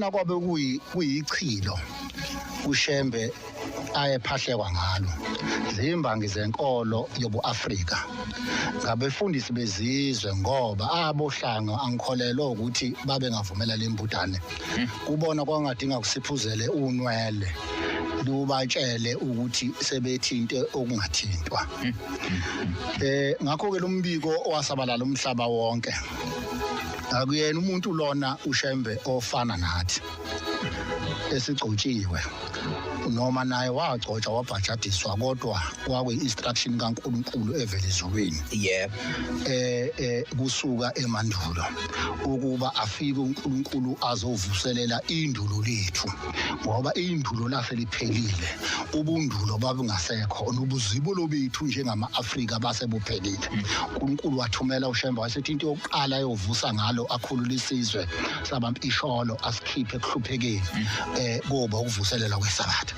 Lona kwabe kuyichilo uShembe ayephahlekwa ngalo zimbangi zenkolo yobu-Afrika ngabefundisi bezizwe, ngoba abohlanga angikholelwa ukuthi babengavumela le mbudane. Kubona kwangadinga kusiphuzele unwele lubatshele ukuthi sebethinte okungathintwa. Ngakho ke lo mbiko owasabalala umhlaba wonke, akuyena umuntu lona uShembe ofana nathi esigcotshiwe, noma naye wagcotshwa wabhajadiswa, kodwa kwakuyi-instruction kaNkulunkulu evela ezulwini. Kusuka emandulo ukuba afike uNkulunkulu azovuselela indulo lethu, ngoba indulo lase liphelile, ubundulo babungasekho, nobuzibulo bethu njengama-Afrika base buphelile. uNkulunkulu wathumela uShembe, wasethi into yokuqala ayovusa ngalo akhulula isizwe sabampisholo asikhiphe ekuhluphekeni, kuba ukuvuselela kwesabatha.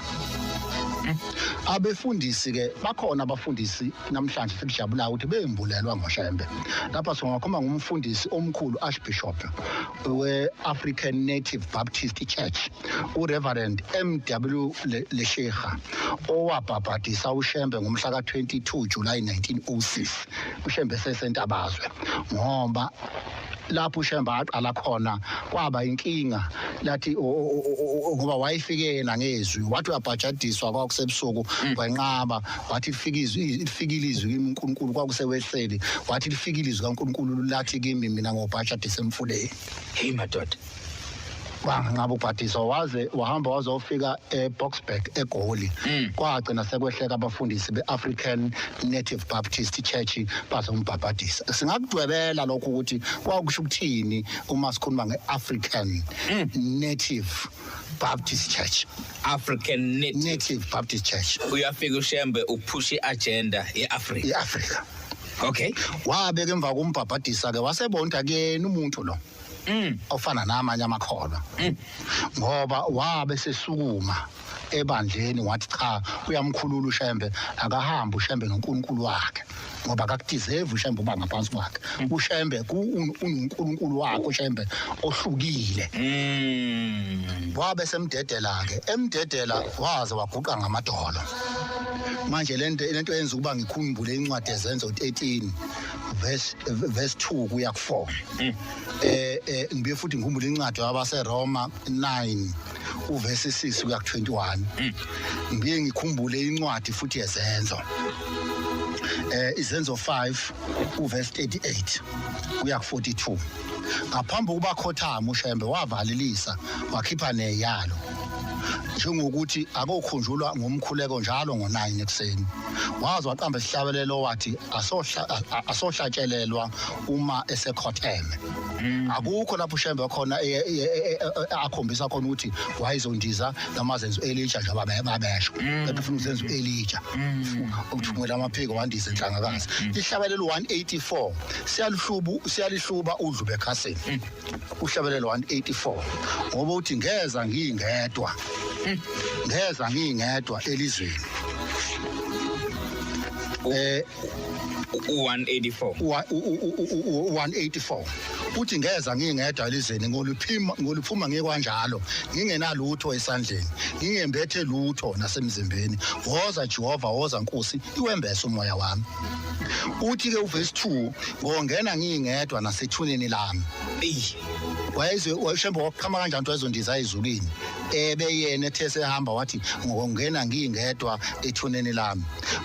Abefundisi ke bakhona, abafundisi namhlanje sikujabulayo ukuthi bembulelwa ngoShembe. Lapha singakhuluma ngumfundisi omkhulu, Archbishop we-African Native Baptist Church, uReverend MW Leshega, owabhabhadisa uShembe ngomhla ka-22 July 1906, uShembe sesentabazwe, ngoba lapho uShembe aqala khona kwaba inkinga lathi ngoba wayefike yena ngezwi, wathi uyabhajadiswa, kwakusebusuku, wenqaba, wathi lifika izwi, lifikile izwi kimi uNkulunkulu, kwakuseweseli, wathi lifikile izwi kaNkulunkulu lathi kimi mina ngobhajadisa emfuleni. Hey madoda. Wanganqaba ubhadiswa, waze wahamba wazofika eBoksburg eGoli. Kwagcina sekwehleka abafundisi be-African Native Baptist Church bazombhabhadisa. Singakudwebela lokho ukuthi kwakusho ukuthini uma sikhuluma nge-African Native Baptist Church. African Native, Native Baptist Church. Uyafika uShembe uphusha i-agenda ye-Africa. I-Afrika. Wabe-ke emva kombhabhadisa ke wasebonda kuyena umuntu lo ofana namanye amakholwa, ngoba wabe sesukuma ebandleni wathi cha, uyamkhulula uShembe, akahambe uShembe noNkulunkulu wakhe, ngoba akakudeserve uShembe uba ngaphansi kwakhe. uShembe unoNkulunkulu wakhe uShembe ohlukile. Wabe semdedela ke, emdedela waze waguqa ngamadolo. Manje lento yenza ukuba ngikhumbule incwadi ezenzo 13 verse 2 kuya ku4. Ngibuye futhi ngikhumbule incwadi yabaseRoma 9 uverse 6 kuya ku21. Ngibuye ngikhumbule incwadi futhi yezenzo, izenzo 5 uverse 38 kuya ku42. Ngaphambi kokuba khothama uShembe wavalelisa, wakhipha neyalo njengokuthi akokhunjulwa ngomkhuleko njalo ngo9 ekuseni. Waze waqamba isihlabelelo wathi asohlatshelelwa uma esekhotheme. Akukho lapho uShembe khona akhombisa khona ukuthi wayezondiza noma azenza u-Elijah njengoba babesho, kepha ufuna ukuzenza u-Elijah, ukuthumela amaphiko wandize enhlangakazi. Ihlabelelo 184 siyalihlubu, siyalihluba udlube ekhasini. Uhlabelelo 184 ngoba uthi ngeza ngingedwa, ngeza ngingedwa elizweni. U-184. U-184 uthi ngeza ngingedwa elizweni, ngoluphima ngoluphuma ngikwanjalo, ngingenalutho esandleni, ngingembethe lutho nasemzimbeni. Woza Jehova, woza Nkosi, iwembese umoya wami. Uthi ke uverse 2, ngongena ngingedwa nasethuneni lami. Eyi. Wayezwe wayeshembe waqhama kanjani ukuthi wayezondiza ezulwini, ebe yena ethe sehamba wathi ngongena ngingedwa ethuneni lami,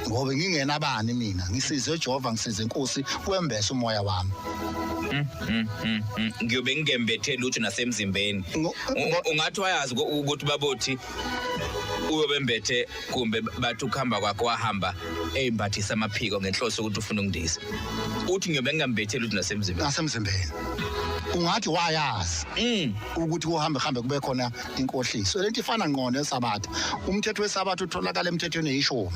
ngoba ngingenabani mina? Ngisize Jehova, ngisize Nkosi, wembese umoya wami. Ngiyobe ngingembethe lutho nasemzimbeni. Ungathi wayazi ukuthi babothi uyobe embethe, kumbe bathi ukuhamba kwakhe wahamba eyimbathisa amaphiko ngenhloso ukuthi ufuna ukundiza. Uthi ngiyobe ngingambethe lutho nasemzimbeni. Nasemzimbeni. Ungathi wayazi ukuthi kuhambe hambe kube khona inkohliso. Lento ifana ngqo nesabatha. Umthetho wesabatha utholakala emthethweni eyishumi.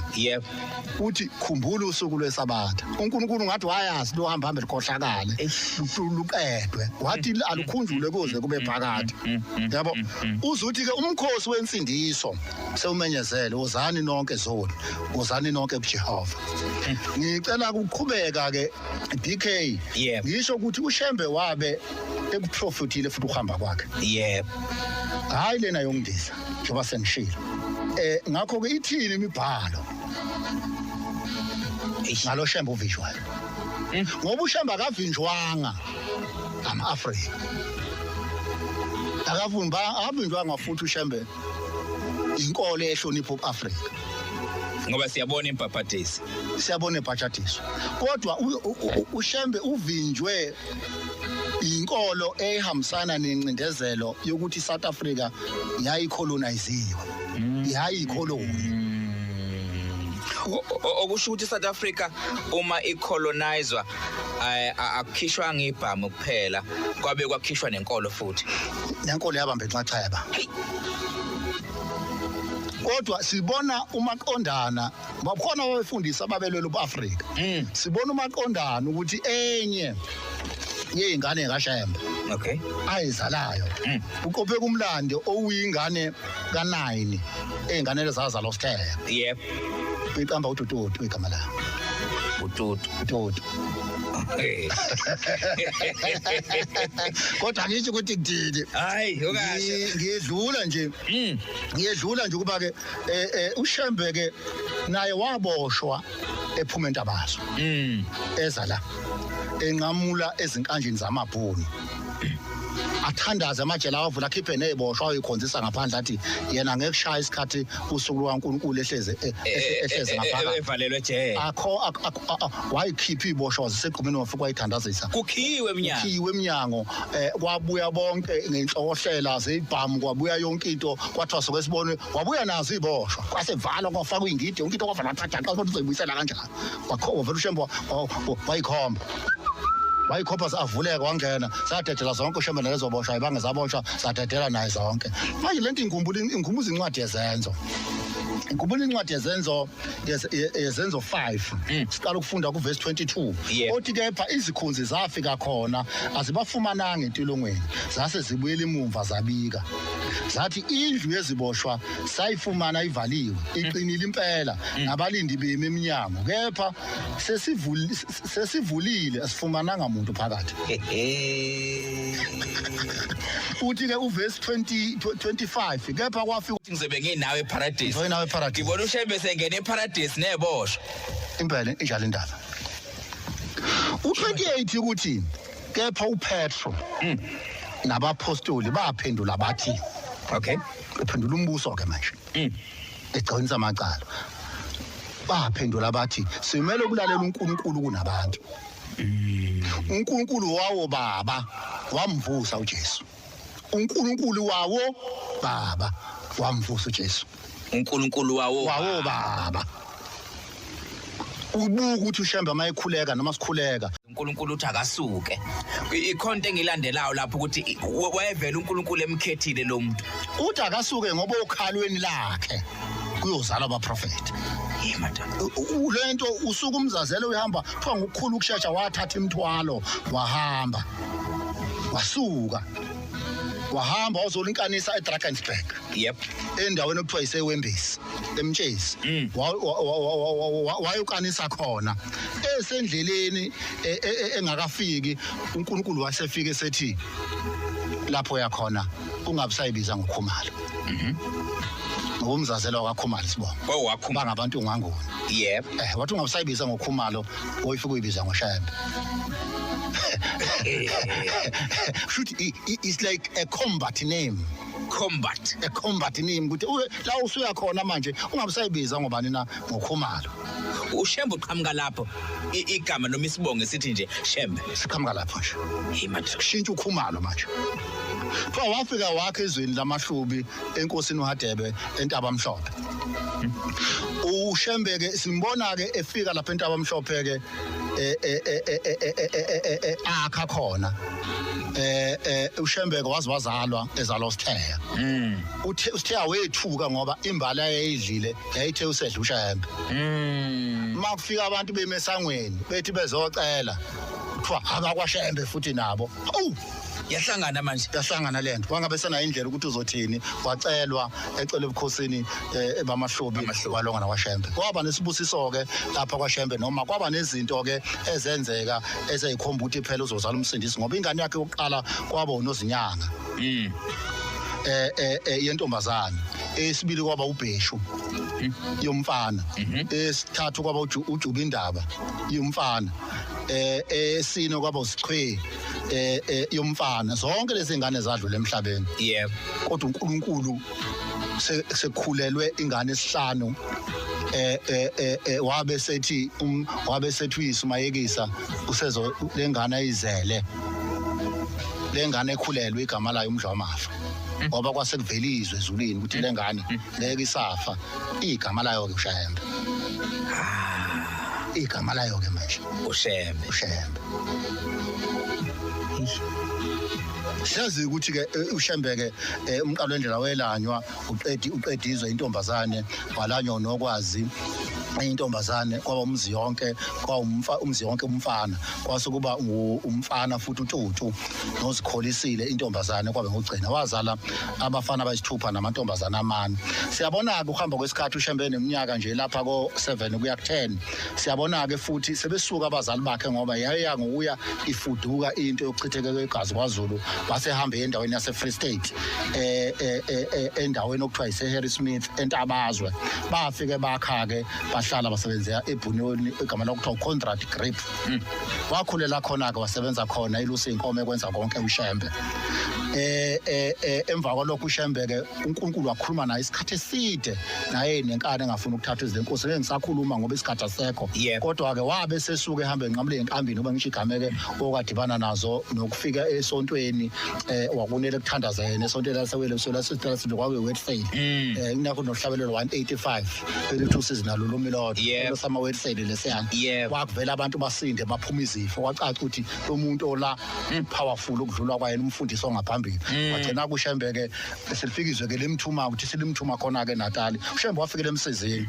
Uthi khumbula usuku lwesabatha. uNkulunkulu ngathi wayazi lo hamba hambe likhohlakale, luqedwe, wathi alukhunjulwe kuze kube phakade, yabo. Uzuthi ke umkhosi wensindiso sewumenyezele, wozani nonke zoni, wozani nonke kuJehova. Ngicela ukuqhubeka ke, DK. Ngisho ukuthi uShembe wabe ekuprofetile futhi ukuhamba kwakhe. Hayi, lena yokundiza, njengoba sengishilo. Ngakho ke ithini imibhalo ngalo Shembe uvinjwayo? Ngoba uShembe akavinjwanga ama-Afrika, akavumba, akavinjwanga futhi uShembe inkolo ehlonipha uAfrika. Ngoba siyabona imbhabhadisi. Siyabona ebhajadiswa, kodwa uShembe uvinjwe inkolo ehambisana nencindezelo yokuthi iSouth Africa yayicoloniziwe, yayikholoni. Okusho ukuthi South Africa uma icolonizwa akukhishwanga ibhamu kuphela, kwabe kwakhishwa nenkolo futhi. Nenkolo yabamba inxaxheba, kodwa sibona umaqondana bakhona ababefundisa ababelwela ubuAfrika. Sibona umaqondana ukuthi enye yey'ngane kaShembe ayizalayo, uqopheka umlando owuyingane ka-9 ey'ngane ezazalwa uSitheya. Uyiqamba uTututu igama layo. Ututu. Ututu. Kodwa angisho ukuthi kuthini. Hayi, okasho. Ngiyedlula nje. Ngiyedlula nje ukuba ke uShembe ke naye waboshwa ephuma eNtabazo. Eza la enqamula ezinkanjini zamabhunu, athandaze, amajele awavula, akhiphe neziboshwa, ayikhonzisa ngaphandle, athi yena ngeke kushaya isikhathi usuku lukaNkulunkulu ehleze ngaphakathi. Evalelwe ejele. Akho wayikhipha iziboshwa zisegqumeni, wafika wayithandazisa. Kukhiwe eminyango. Kukhiwe eminyango, kwabuya bonke ngenhlokohlela zebhamu, kwabuya yonke into, kwathiwa soke sibone, wabuya nazo iziboshwa, kwasevalwa, kwafakwa ingidi, yonke into kwavalwa, thatha xa ukuthi uzoyibuyisela kanjani. Wakho wavela uShembe, wayikhomba, wayikhomba, avuleka, wangena, sadedela zonke uShembe nalezo boshwa ayibange zaboshwa, sadedela naye zonke. Manje lento ingumbula, inkhumbuza incwadi yeZenzo, ngikhumbula incwadi yeZenzo, yeZenzo 5, siqala ukufunda kuverse 22, othi kepha izikhunzi zafika khona, azibafumananga entilongweni, zase zibuyela imumva, zabika zathi indlu yeziboshwa sayifumana ivaliwe, iqinile impela, nabalindi bemi eminyango, kepha sesivulile asifumananga muntu phakathi. Uthi ke uverse 20 25, kepha kwafika Ngizobe nginawe eparadise. Ngizobe nawe eparadise. Ngibona uShembe sengena eparadise neboshwa. Impela injalo indaba. U28 ukuthi kepha uPetro nabapostoli baphendula bathi, ephendula umbuso ke manje, egcinisa amacala, baphendula bathi simele ukulalela uNkulunkulu kunabantu. UNkulunkulu wawo baba wamvusa uJesu. uNkulunkulu wawo baba wamvusa uJesu. UNkulunkulu wawo wawo baba. Ubuka ukuthi uShembe mayekhuleka noma sikhuleka, uNkulunkulu uthi akasuke. Ikhonto engilandelayo lapho ukuthi wayevela uNkulunkulu emkhethile lo muntu. Uthi akasuke ngoba okhalweni lakhe kuyozalwa abaprofeti. Hey madam. Lento usuku umzazelo uyahamba, kuthiwa ngokukhulu ukushesha wathatha imithwalo, wahamba, wasuka, wahamba wazolinkanisa eDrakensberg, endaweni okuthiwa iseWembezi eMtshezi. Wayokanisa khona. Esendleleni engakafiki, uNkulunkulu wasefike sethi lapho yakhona ungabe sayibiza ngoKhumalo, ngoba umzazelo wakaKhumalo sibonga. Oh, wakhuma. Bangabantu ngangoni. Wathi ungabe sayibiza ngoKhumalo, oyifika uyibiza ngoShembe. Shoot, it's like a combat name. Combat. A combat name, ukuthi la usuya khona manje ungabe sayibiza ngobani na? NgoKhumalo. uShembe uqhamuka lapho, igama noma isibongo esithi nje Shembe. Siqhamuka lapho nje. Hey madam. Kushintsha uKhumalo manje. Kuthiwa wafika wakhe ezweni lamaHlubi enkosini uHadebe eNtaba Mhlophe. uShembe ke simbona ke efika lapha eNtaba Mhlophe ke, akha khona. uShembe ke wazi wazalwa, ezalwa uSitheya. Uthe uSitheya wethuka ngoba imbala yayidlile yayithe usedla uShembe. Makufika abantu bemesangweni bethi bezocela, kuthiwa abakwaShembe futhi nabo. Awu! Yahlangana manje. Yahlangana lento, wangabe senayo indlela ukuthi uzothini, wacelwa, ecelwa ebukhosini bamaHlubi. BamaHlubi. Walonga nakwaShembe. Kwaba nesibusiso ke lapha kwaShembe, noma kwaba nezinto ke ezenzeka ezeyikhomba ukuthi phela uzozala umsindisi, ngoba ingane yakhe yokuqala kwaba uNozinyanga. Yentombazane. Esibili kwaba uBheshu yomfana. Esithathu kwaba uJuba indaba yomfana. Esine kwaba uSichwe yomfana. Zonke lezi ngane zadlula emhlabeni. Kodwa uNkulunkulu sekukhulelwe ingane esihlanu, wabe sethi wabe sethi uyise uMayekisa usezo lengane ayizele, lengane ekhulelwe, igama layo uMdlwamafa, ngoba kwase kuvelizwe ezulwini ukuthi lengane ngeke isafa. Igama layo ke uShembe, igama layo ke manje uShembe. uShembe. Siyazi ukuthi ke uShembe ke umqalo wendlela welanywa uqedi uqedizwe intombazane, walanywa nokwazi intombazane, kwaba umzi yonke, kwaba umzi yonke umfana, kwase kuba umfana futhi uTutu nozikholisile intombazane, kwabe ngugcina wazala abafana abayisithupha namantombazane amane. Siyabona ke ukuhamba kwesikhathi, uShembe neminyaka nje lapha ko 7 kuya ku 10, siyabona ke futhi sebesuka abazali bakhe, ngoba yaye ngokuya ifuduka into yokuchitheka kwegazi kwaZulu, basehambe endaweni yase Free State, endaweni okuthiwa ise Harrismith eNtabazwe. Bafike bakha ke, bahlala, basebenzela ebhunweni igama lokuthiwa Conrad Grip. Wakhulela khona ke, wasebenza khona, ilusa inkomo, ekwenza konke uShembe. Emva kwalokho uShembe ke uNkulunkulu wakhuluma naye isikhathi eside, naye nenkani engafuni ukuthatha izinkosi, ngeke ngisakhuluma ngoba isikhathi asekho. Kodwa ke wabe sesuka ehamba enqamule enkambini, ngoba ngisho igameke okadibana nazo nokufika esontweni, wakunele kuthandaza yena esontweni lasewele sola kwakuyi Wetfale. Inakho nohlabelelo 185 elithi usizi nalo lumilodwa sama Wetfale lesiyana. Kwakuvela abantu basinde, baphuma izifo, kwacaca ukuthi lo muntu ola powerful ukudlula kwayena umfundisi ongaphambili. Wagcina kuShembe ke selifikizwe ke lemthuma ukuthi silimthuma khona ke Natal. uShembe wafikela emsizini,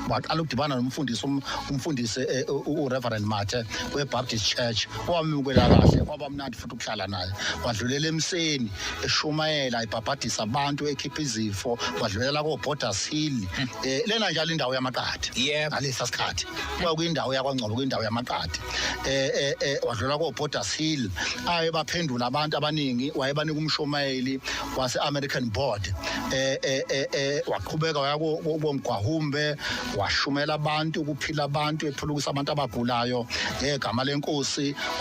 waqala ukudibana nomfundisi, umfundisi uReverend Mathe weBaptist Church, owamukela kahle, kwaba mnandi futhi ukuhlala naye. Wadlulela emseni eshumayela, ebhabhadisa abantu, ekhipha izifo. Wadlulela ko-Borders Hill, lena njalo indawo yamaqadi. Ngalesa sikhathi kwakuyindawo yakwaNgcobo, kwindawo yamaqadi. Wadlula ko-Borders Hill, aye baphendula abantu abaningi, wayebanika umshumayeli wase-American Board. Waqhubeka waya koMgwahumbe, washumela abantu, ukuphila abantu, ephulukisa abantu abagulayo ngegama lenkosi.